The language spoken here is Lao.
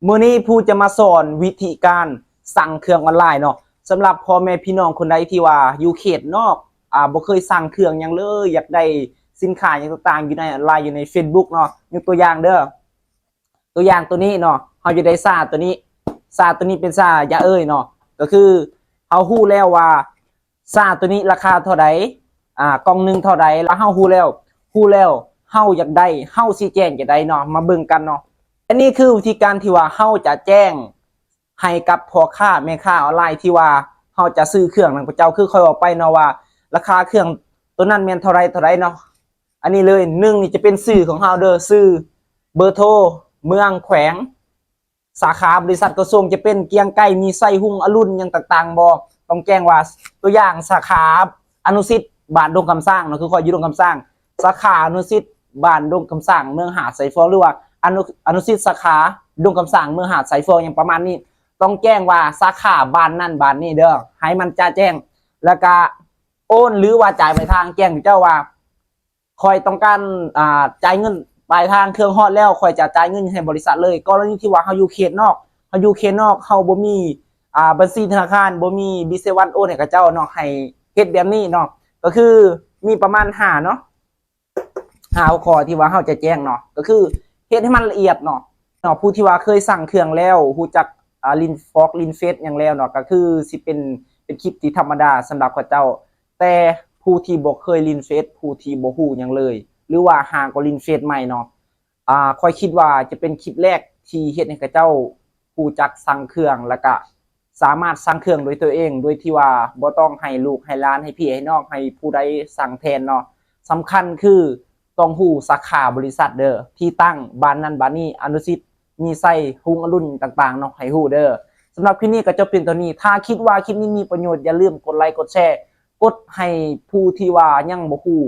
ມື້ນີ້ຜູ້ຈະມາສອນວິທີການສັ່ງເຄື່ອງອອນລາຍເນາະ. ສຳລັບພໍ່ແມ່ພີ່ນ້ອງຄົນໃດທີ່ວ່າຢູ່ເຂດນອກ ອາ ບໍ່ເຄີຍສັ່ງເຄື່ອງຫຍັງເລີຍ ຢາກໄດ້ສິນຄ້າຫຍັງຕ່າງໆ ຢູ່ໃນອອນລາຍ ຢູ່ໃນເຟສບຸກເນາະ. ຍົກຕົວຢ່າງເດີ ຕົວຢ່າງໂຕນີ້ເນາະ ເຮົາຢາກໄດ້ຊາໂຕນີ້ ຊາໂຕນີ້ເປັນຊາຢາເອີຍເນາະ. ກໍຄືເຮົາຮູ້ແລ້ວວ່າ ຊາໂຕນີ້ລາຄາເທົ່າໃດ ອາ ກ່ອງໜຶ່ງເທົ່າໃດ ແລ້ວເຮົາຮູ້ແລ້ວ ຮູ້ແລ້ວເຮົາຢາກໄດ້ ເຮົາຊິແຈ້ງຈັ່ງໃດເນາະ ມາເບິ່ງກັນເນາະ. ອັນນີ້ຄືວິທີການທີ່ວ່າເຮົາຈະແຈ້ງໃຫ້ກັບພໍ່ຄ້າແມ່ຄ້າອອນລາຍ ທີ່ວ່າເຮົາຈະຊື້ເຄື່ອງນຳເຂົາເຈົ້າ ຄືຂ້ອຍເວົ້າໄປເນາະວ່າ ລາຄາເຄື່ອງໂຕນັ້ນແມ່ນເທົ່າໃດເທົ່າໃດເນາະ. ອັນນີ້ເລີຍ ໜຶ່ງນີ້ຈະເປັນຊື່ຂອງເຮົາເດີ ຊື່ ເບີໂທ ເມືອງ ແຂວງ ສາຂາ ບໍລິສັດ ກະຊວງ ຈະເປັນກຽງໄກ ມີໄຊ ຮຸ່ງອະລຸນ ຫຍັງຕ່າງໆບໍ່ ຕ້ອງແຈ້ງວ່າ ຕົວຢ່າງສາຂາອະນຸສິດ ບ້ານດົງຄຳຊ້າງເນາະ ຄືຂ້ອຍຢູ່ດົງຄຳຊ້າງ ສາຂາອະນຸສິດ ບ້ານດົງຄຳຊ້າງ ເມືອງຫາດຊາຍຟອງ ຫຼືວ່າອະນຸ ອະນຸສິດສາຂາດົງຄຳຊ້າງ ເມືອງຫາດຊາຍຟອງ ຫຍັງປະມານນີ້ ຕ້ອງແຈ້ງວ່າສາຂາບ້ານນັ້ນບ້ານນີ້ເດີ ໃຫ້ມັນຈະແຈ້ງ ແລ້ວກະໂອນ ຫຼືວ່າຈ່າຍປາຍທາງ ແຈ້ງເຈົ້າວ່າ ຂ້ອຍຕ້ອງການ ອ່າ ຈ່າຍເງິນປາຍທາງ ເຄື່ອງຮອດແລ້ວ ຂ້ອຍຈະຈ່າຍເງິນໃຫ້ບໍລິສັດເລີຍ. ກໍລະນີທີ່ວ່າເຮົາຢູ່ເຂດນອກ ເຮົາຢູ່ເຂດນອກ ເຮົາບໍ່ມີ ອ່າ ບັນຊີທະນາຄານ ບໍ່ມີບີຊີວັນ ໂອນໃຫ້ເຂົາເຈົ້າເນາະ ໃຫ້ເຮັດແບບນີ້ເນາະ. ກໍຄືມີປະມານຫ້າເນາະ ຫ້າຫົວຂໍ້ທີ່ວ່າເຮົາຈະແຈ້ງເນາະ ກໍຄືເຮັດໃຫ້ມັນລະອຽດເນາະ ເນາະ ຜູ້ທີ່ວ່າເຄີຍສັ່ງເຄື່ອງແລ້ວ ຮູ້ຈັກ ອ່າ ຫຼິ້ນຟອກຫຼິ້ນເຟສຫຍັງແລ້ວເນາະ ກໍຄືຊິເປັນ ເປັນຄລິບທີ່ທຳມະດາສຳລັບເຂົາເຈົ້າ. ແຕ່ຜູ້ທີ່ບໍ່ເຄີຍຫຼິ້ນເຟສ ຜູ້ທີ່ບໍ່ຮູ້ຫຍັງເລີຍ ຫຼືວ່າຫາກໍຫຼິ້ນເຟສໃໝ່ເນາະ ອາ ຂ້ອຍຄິດວ່າຈະເປັນຄລິບແລກທີ່ເຮັດໃຫ້ເຂົາເຈົ້າຮູ້ຈັກສັ່ງເຄື່ອງ ແລ້ວກະສາມາດສັ່ງເຄື່ອງໂດຍຕົວເອງ ໂດຍທີ່ວ່າບໍ່ຕ້ອງໃຫ້ລູກໃຫ້ຫຼານ ໃຫ້ພີ່ໃຫ້ນ້ອງ ໃຫ້ຜູ້ໃດສັ່ງແທນເນາະ. ສຳຄັນຄືຕ້ອງຮູ້ສາຂາບໍລິສັດເດີ ທີ່ຕັ້ງ ບ້ານນັ້ນບ້ານນີ້ ອະນຸສິດ ມີໄຊ ຮຸ່ງອະລຸນ ຕ່າງໆເນາະ ໃຫ້ຮູ້ເດີ. ສຳລັບຄລິບນີ້ກໍຈົບພຽງເທົ່ານີ້. ຖ້າຄິດວ່າຄລິບນີ້ມີປະໂຫຍດ ຢ່າລືມກົດໄລ ກົດແຊ ກົດໃຫ້ຜູ້ທີ່ວ່າຍັງບໍ່ຮູ້